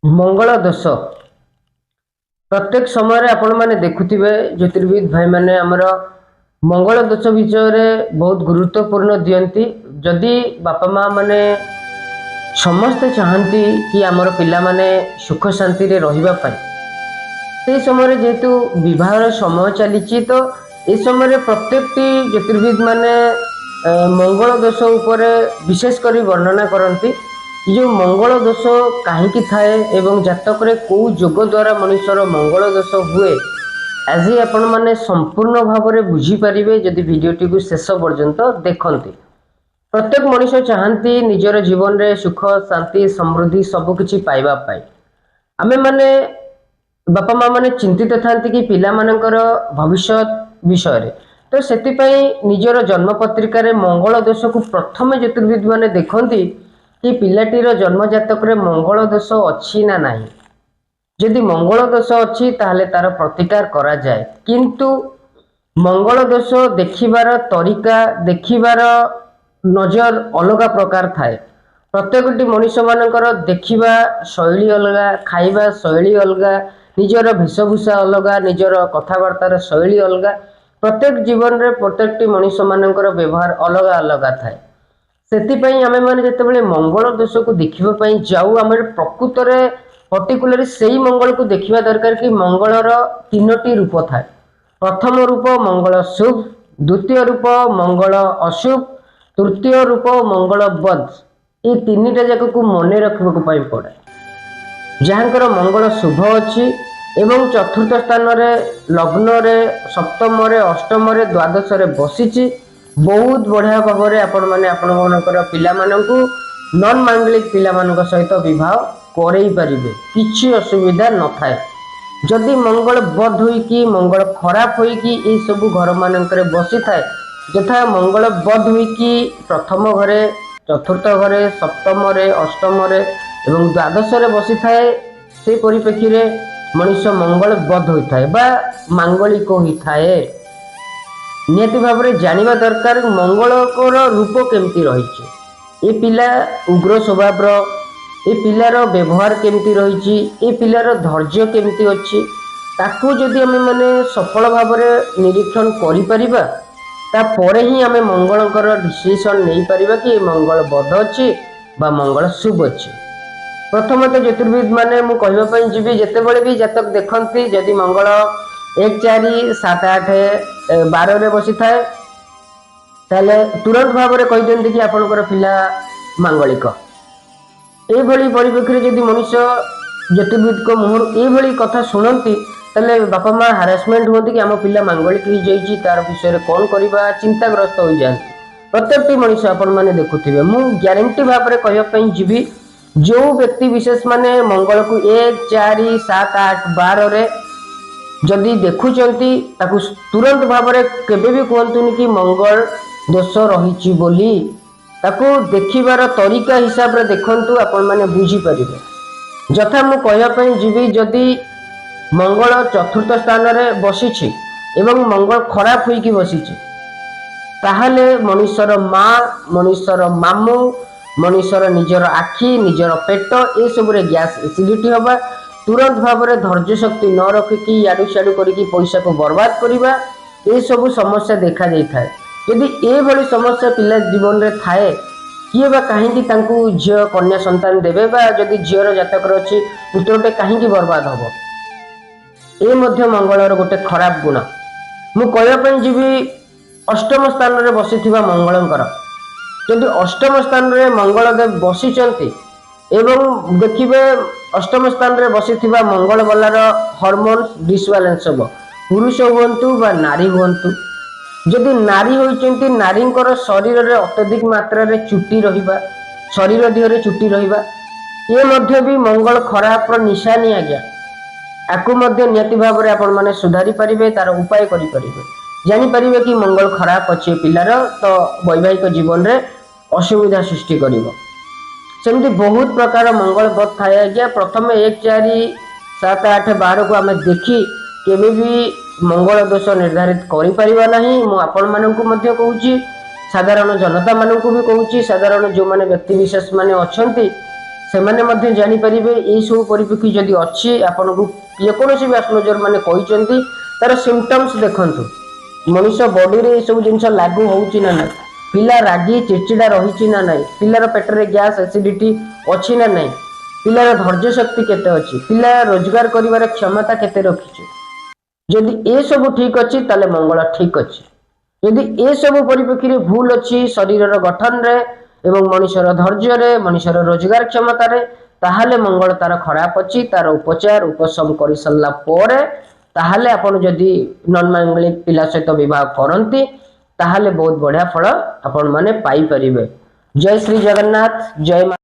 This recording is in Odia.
ମଙ୍ଗଳ ଦୋଷ ପ୍ରତ୍ୟେକ ସମୟରେ ଆପଣମାନେ ଦେଖୁଥିବେ। ଜ୍ୟୋତିର୍ବିଦ ଭାଇମାନେ ଆମର ମଙ୍ଗଳ ଦୋଷ ବିଷୟରେ ବହୁତ ଗୁରୁତ୍ୱପୂର୍ଣ୍ଣ ଦିଅନ୍ତି। ଯଦି ବାପା ମା ମାନେ ସମସ୍ତେ ଚାହାନ୍ତି କି ଆମର ପିଲାମାନେ ସୁଖ ଶାନ୍ତିରେ ରହିବା ପାଇଁ, ସେହି ସମୟରେ ଯେହେତୁ ବିବାହର ସମୟ ଚାଲିଛି, ତ ଏ ସମୟରେ ପ୍ରତ୍ୟେକଟି ଜ୍ୟୋତିର୍ବିଦ ମାନେ ମଙ୍ଗଳ ଦୋଷ ଉପରେ ବିଶେଷ କରି ବର୍ଣ୍ଣନା କରନ୍ତି। ଯେଉଁ ମଙ୍ଗଳ ଦୋଷ କାହିଁକି ଥାଏ ଏବଂ ଜାତକରେ କେଉଁ ଯୋଗ ଦ୍ୱାରା ମଣିଷର ମଙ୍ଗଳ ଦୋଷ ହୁଏ, ଆଜି ଆପଣମାନେ ସମ୍ପୂର୍ଣ୍ଣ ଭାବରେ ବୁଝିପାରିବେ ଯଦି ଭିଡ଼ିଓଟିକୁ ଶେଷ ପର୍ଯ୍ୟନ୍ତ ଦେଖନ୍ତି। ପ୍ରତ୍ୟେକ ମଣିଷ ଚାହାନ୍ତି ନିଜର ଜୀବନରେ ସୁଖ, ଶାନ୍ତି, ସମୃଦ୍ଧି ସବୁକିଛି ପାଇବା ପାଇଁ। ଆମେମାନେ ବାପା ମା ମାନେ ଚିନ୍ତିତ ଥାନ୍ତି କି ପିଲାମାନଙ୍କର ଭବିଷ୍ୟତ ବିଷୟରେ। ତ ସେଥିପାଇଁ ନିଜର ଜନ୍ମ ପତ୍ରିକାରେ ମଙ୍ଗଳ ଦୋଷକୁ ପ୍ରଥମେ ଜ୍ୟୋତିର୍ବିଦ ମାନେ ଦେଖନ୍ତି କି ପିଲାଟିର ଜନ୍ମ ଜାତକରେ ମଙ୍ଗଳ ଦୋଷ ଅଛି ନା ନାହିଁ। ଯଦି ମଙ୍ଗଳ ଦୋଷ ଅଛି, ତାହେଲେ ତାର ପ୍ରତିକାର କରାଯାଏ। କିନ୍ତୁ ମଙ୍ଗଳ ଦୋଷ ଦେଖିବାର ତରିକା, ଦେଖିବାର ନଜର ଅଲଗା ପ୍ରକାର ଥାଏ। ପ୍ରତ୍ୟେକଟି ମଣିଷମାନଙ୍କର ଦେଖିବା ଶୈଳୀ ଅଲଗା, ଖାଇବା ଶୈଳୀ ଅଲଗା, ନିଜର ବେଶଭୂଷା ଅଲଗା, ନିଜର କଥାବାର୍ତ୍ତାର ଶୈଳୀ ଅଲଗା। ପ୍ରତ୍ୟେକ ଜୀବନରେ ପ୍ରତ୍ୟେକଟି ମଣିଷମାନଙ୍କର ବ୍ୟବହାର ଅଲଗା ଅଲଗା ଥାଏ। ସେଥିପାଇଁ ଆମେମାନେ ଯେତେବେଳେ ମଙ୍ଗଳ ଦୋଷକୁ ଦେଖିବା ପାଇଁ ଯାଉ, ଆମେ ପ୍ରକୃତରେ ପର୍ଟିକୁଲାରଲି ସେଇ ମଙ୍ଗଳକୁ ଦେଖିବା ଦରକାର କି ମଙ୍ଗଳର ତିନୋଟି ରୂପ ଥାଏ। ପ୍ରଥମ ରୂପ ମଙ୍ଗଳ ଶୁଭ, ଦ୍ୱିତୀୟ ରୂପ ମଙ୍ଗଳ ଅଶୁଭ, ତୃତୀୟ ରୂପ ମଙ୍ଗଳ ବଦ। ଏଇ ତିନିଟା ଯାକକୁ ମନେ ରଖିବାକୁ ପାଇଁ ପଡ଼େ। ଯାହାଙ୍କର ମଙ୍ଗଳ ଶୁଭ ଅଛି ଏବଂ ଚତୁର୍ଥ ସ୍ଥାନରେ, ଲଗ୍ନରେ, ସପ୍ତମରେ, ଅଷ୍ଟମରେ, ଦ୍ୱାଦଶରେ ବସିଛି, ବହୁତ ବଢ଼ିଆ ଭାବରେ ଆପଣମାନେ ଆପଣମାନଙ୍କର ପିଲାମାନଙ୍କୁ ନନ୍ ମାଙ୍ଗଳିକ ପିଲାମାନଙ୍କ ସହିତ ବିବାହ କରେଇ ପାରିବେ, କିଛି ଅସୁବିଧା ନଥାଏ। ଯଦି ମଙ୍ଗଳ ବଦ ହୋଇକି, ମଙ୍ଗଳ ଖରାପ ହୋଇକି ଏଇସବୁ ଘରମାନଙ୍କରେ ବସିଥାଏ, ଯଥା ମଙ୍ଗଳ ବଦ ହୋଇକି ପ୍ରଥମ ଘରେ, ଚତୁର୍ଥ ଘରେ, ସପ୍ତମରେ, ଅଷ୍ଟମରେ ଏବଂ ଦ୍ୱାଦଶରେ ବସିଥାଏ, ସେ ପରିପ୍ରେକ୍ଷୀରେ ମଣିଷ ମଙ୍ଗଳ ବଦ ହୋଇଥାଏ ବା ମାଙ୍ଗଳିକ ହୋଇଥାଏ। ନିହାତି ଭାବରେ ଜାଣିବା ଦରକାର ମଙ୍ଗଳଙ୍କର ରୂପ କେମିତି ରହିଛି, ଏ ପିଲା ଉଗ୍ର ସ୍ୱଭାବର, ଏ ପିଲାର ବ୍ୟବହାର କେମିତି ରହିଛି, ଏ ପିଲାର ଧୈର୍ଯ୍ୟ କେମିତି ଅଛି। ତାକୁ ଯଦି ଆମେ ମାନେ ସଫଳ ଭାବରେ ନିରୀକ୍ଷଣ କରିପାରିବା, ତାପରେ ହିଁ ଆମେ ମଙ୍ଗଳଙ୍କର ଡିସିସନ୍ ନେଇପାରିବା କି ଏ ମଙ୍ଗଳ ବଦ ଅଛି ବା ମଙ୍ଗଳ ଶୁଭ ଅଛି। ପ୍ରଥମତଃ ଜ୍ୟୋତିର୍ବିଦ ମାନେ, ମୁଁ କହିବା ପାଇଁ ଯିବି, ଯେତେବେଳେ ବି ଜାତକ ଦେଖନ୍ତି, ଯଦି ମଙ୍ଗଳ 1, 4, 7, 8, 12ରେ ବସିଥାଏ, ତାହେଲେ ତୁରନ୍ତ ଭାବରେ କହିଦିଅନ୍ତି କି ଆପଣଙ୍କର ପିଲା ମାଙ୍ଗଳିକ। ଏଇଭଳି ପରିପ୍ରେକ୍ଷୀରେ ଯଦି ମଣିଷ ଜ୍ୟୋତିର୍ବିଦଙ୍କ ମୁହଁରୁ ଏଇଭଳି କଥା ଶୁଣନ୍ତି, ତାହେଲେ ବାପା ମା ହାରାସମେଣ୍ଟ ହୁଅନ୍ତି କି ଆମ ପିଲା ମାଙ୍ଗଳିକ ହେଇଯାଇଛି, ତାର ବିଷୟରେ କ'ଣ କରିବା, ଚିନ୍ତାଗ୍ରସ୍ତ ହୋଇଯାଆନ୍ତି ପ୍ରତ୍ୟେକଟି ମଣିଷ। ଆପଣମାନେ ଦେଖୁଥିବେ, ମୁଁ ଗ୍ୟାରେଣ୍ଟି ଭାବରେ କହିବା ପାଇଁ ଯିବି, ଯେଉଁ ବ୍ୟକ୍ତି ବିଶେଷ ମାନେ ମଙ୍ଗଳକୁ 1, 4, 7, 8, 12ରେ ଯଦି ଦେଖୁଛନ୍ତି, ତାକୁ ତୁରନ୍ତ ଭାବରେ କେବେ ବି କୁହନ୍ତୁନି କି ମଙ୍ଗଳ ଦୋଷ ରହିଛି ବୋଲି। ତାକୁ ଦେଖିବାର ତରିକା ହିସାବରେ ଦେଖନ୍ତୁ, ଆପଣମାନେ ବୁଝିପାରିବେ। ଯଥା ମୁଁ କହିବା ପାଇଁ ଯିବି, ଯଦି ମଙ୍ଗଳ ଚତୁର୍ଥ ସ୍ଥାନରେ ବସିଛି ଏବଂ ମଙ୍ଗଳ ଖରାପ ହୋଇକି ବସିଛି, ତାହେଲେ ମଣିଷର ମା, ମଣିଷର ମାମୁଁ, ମଣିଷର ନିଜର ଆଖି, ନିଜର ପେଟ, ଏସବୁରେ ଗ୍ୟାସ୍, ଏସିଡ଼ିଟି ହେବା, ତୁରନ୍ତ ଭାବରେ ଧୈର୍ଯ୍ୟ ଶକ୍ତି ନ ରଖିକି ଇଆଡ଼ୁ ସିଆଡ଼ୁ କରିକି ପଇସାକୁ ବର୍ବାଦ କରିବା, ଏସବୁ ସମସ୍ୟା ଦେଖାଯାଇଥାଏ। ଯଦି ଏଭଳି ସମସ୍ୟା ପିଲା ଜୀବନରେ ଥାଏ, କିଏ ବା କାହିଁକି ତାଙ୍କୁ ଝିଅ କନ୍ୟା ସନ୍ତାନ ଦେବେ? ବା ଯଦି ଝିଅର ଜାତକରେ ଅଛି, ପୁତ୍ରଟେ କାହିଁକି ବର୍ବାଦ ହେବ? ଏ ମଧ୍ୟ ମଙ୍ଗଳର ଗୋଟେ ଖରାପ ଗୁଣ। ମୁଁ କହିବା ପାଇଁ ଯିବି ଅଷ୍ଟମ ସ୍ଥାନରେ ବସିଥିବା ମଙ୍ଗଳଙ୍କର। ଯଦି ଅଷ୍ଟମ ସ୍ଥାନରେ ମଙ୍ଗଳଦେବ ବସିଛନ୍ତି ଏବଂ ଦେଖିବେ ଅଷ୍ଟମ ସ୍ଥାନରେ ବସିଥିବା ମଙ୍ଗଳ ବାଲାର ହରମୋନ୍ସ ଡିସବାଲାନ୍ସ ହେବ, ପୁରୁଷ ହୁଅନ୍ତୁ ବା ନାରୀ ହୁଅନ୍ତୁ। ଯଦି ନାରୀ ହୋଇଛନ୍ତି, ନାରୀଙ୍କର ଶରୀରରେ ଅତ୍ୟଧିକ ମାତ୍ରାରେ ଚୁଟି ରହିବା, ଶରୀର ଦେହରେ ଚୁଟି ରହିବା, ଏ ମଧ୍ୟ ବି ମଙ୍ଗଳ ଖରାପର ନିଶାନୀ ଆଜ୍ଞା। ଆକୁ ମଧ୍ୟ ନିହାତି ଭାବରେ ଆପଣମାନେ ସୁଧାରି ପାରିବେ, ତାର ଉପାୟ କରିପାରିବେ, ଜାଣିପାରିବେ କି ମଙ୍ଗଳ ଖରାପ ଅଛି ଏ ପିଲାର, ତ ବୈବାହିକ ଜୀବନରେ ଅସୁବିଧା ସୃଷ୍ଟି କରିବ। ସେମିତି ବହୁତ ପ୍ରକାର ମଙ୍ଗଳ ବଦ ଥାଏ ଆଜ୍ଞା। ପ୍ରଥମେ 1, 4, 7, 8, 12କୁ ଆମେ ଦେଖି କେବେ ବି ମଙ୍ଗଳ ଦୋଷ ନିର୍ଦ୍ଧାରିତ କରିପାରିବା ନାହିଁ। ମୁଁ ଆପଣମାନଙ୍କୁ ମଧ୍ୟ କହୁଛି, ସାଧାରଣ ଜନତାମାନଙ୍କୁ ବି କହୁଛି, ସାଧାରଣ ଯେଉଁମାନେ ବ୍ୟକ୍ତି ବିଶେଷ ମାନେ ଅଛନ୍ତି, ସେମାନେ ମଧ୍ୟ ଜାଣିପାରିବେ। ଏଇସବୁ ପରିପ୍ରେକ୍ଷୀ ଯଦି ଅଛି, ଆପଣଙ୍କୁ ଯେକୌଣସି ବି ଆଷ୍ଟ୍ରୋଲୋଜର ମାନେ କହିଛନ୍ତି, ତାର ସିମ୍ପଟମ୍ସ ଦେଖନ୍ତୁ, ମଣିଷ ବଡିରେ ଏସବୁ ଜିନିଷ ଲାଗୁ ହେଉଛି ନା ନାହିଁ, ପିଲା ରାଗି ଚିଡ଼ଚିଡ଼ା ରହିଛି ନା ନାହିଁ, ପିଲାର ପେଟରେ ଗ୍ୟାସ୍ ଏସିଡିଟି ଅଛି ନା ନାହିଁ, ପିଲାର ଧୈର୍ଯ୍ୟ ଶକ୍ତି କେତେ ଅଛି, ପିଲା ରୋଜଗାର କରିବାର କ୍ଷମତା କେତେ ରଖିଛି। ଯଦି ଏସବୁ ଠିକ ଅଛି, ତାହେଲେ ମଙ୍ଗଳ ଠିକ ଅଛି। ଯଦି ଏସବୁ ପରିପ୍ରେକ୍ଷୀରେ ଭୁଲ ଅଛି ଶରୀରର ଗଠନରେ ଏବଂ ମଣିଷର ଧୈର୍ଯ୍ୟରେ, ମଣିଷର ରୋଜଗାର କ୍ଷମତାରେ, ତାହେଲେ ମଙ୍ଗଳ ତାର ଖରାପ ଅଛି। ତାର ଉପଚାର ଉପଶମ କରିସାରିଲା ପରେ ତାହେଲେ ଆପଣ ଯଦି ନନ୍ ମାଙ୍ଗଳିକ ପିଲା ସହିତ ବିବାହ କରନ୍ତି, ତାହେଲେ ବହୁତ ବଢିଆ ଫଳ ଆପଣମାନେ ପାଇପାରିବେ। ଜୟ ଶ୍ରୀ ଜଗନ୍ନାଥ, ଜୟ ମା।